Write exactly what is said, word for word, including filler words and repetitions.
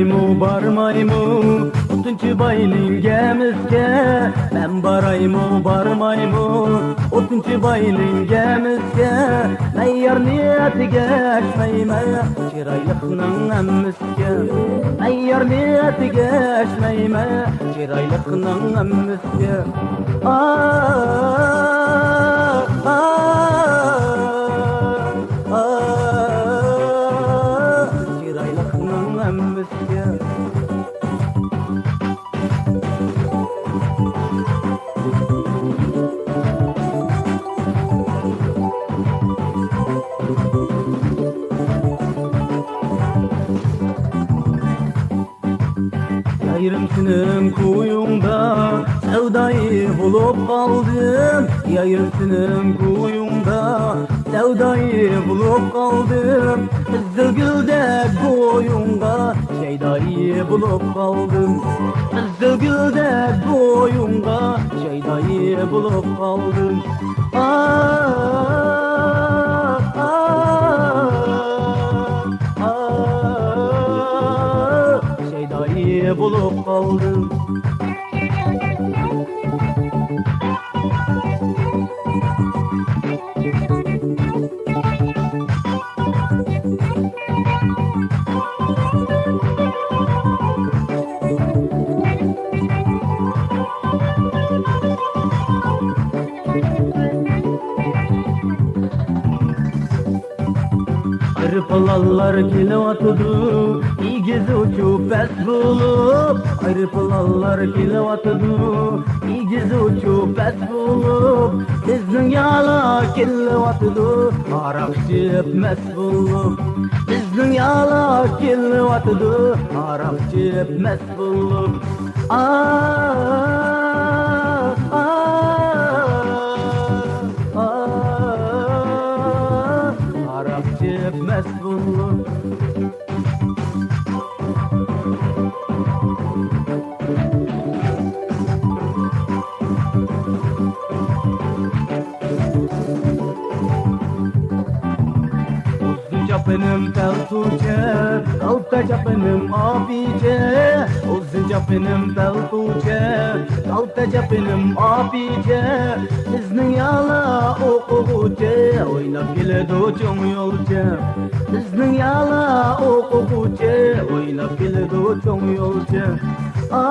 بارمايمۇ، بارمايمۇ، ئوتۇنچى باينىڭ گەمىسىگە؟ مەن بارايمۇ، بارمايمۇ، ئوتۇنچى باينىڭ گەمىسىگە؟ مەن يار نىيەتىگە ئەشمەيمەن، چىرايلىقنىڭ ھەممىسىگە. مەن يار نىيەتىگە ئەشمەيمەن، چىرايلىقنىڭ ھەممىسىگە. ئا، ئا، ئا، ئا، چىرايلىقنىڭ ھەممىسىگە. يايرىم سېنىڭ كويۇڭدا سەۋدايى بولۇپ قالدىم. يايرىم سېنىڭ كويۇڭدا سەۋدايى بولۇپ قالدىم. قىزىل گۈلدەك بويۇڭغا شەيدايى بولۇپ قالدىم. قىزىل گۈلدەك بويۇڭغا شەيدايى بولۇپ قالدىم. ئا، ئا، ئا، شەيدايى بولۇپ قالدىم. ئايروپىلانلار كېلىۋاتىدۇ، ئېگىز ئۇچۇپ پەس بولۇپ. ئايروپىلانلار كېلىۋاتىدۇ، ئېگىز ئۇچۇپ پەس بولۇپ. بىزنىڭ يالا كېلىۋاتىدۇ، ھاراق ئىچىپ مەس بولۇپ. بىزنىڭ يالا كېلىۋاتىدۇ، ھاراق ئىچىپ مەس بولۇپ. ئا، ئا، ئا، ھاراق ئىچىپ مەس بولۇپ. ئۇزۇن چاپىنىم پەلتوچە، كالتە چاپىنىم ئاپىچە. ئۇزۇن چاپىنىم پەلتوچە، كالتە چاپىنىم ئاپىچە. بىزنىڭ يالا ئوقۇغۇچى، ئويناپ كېلىدۇ چوڭ يولچە. بىزنىڭ يالا ئوقۇغۇچى، ئويناپ كېلىدۇ چوڭ يولچە. ئا،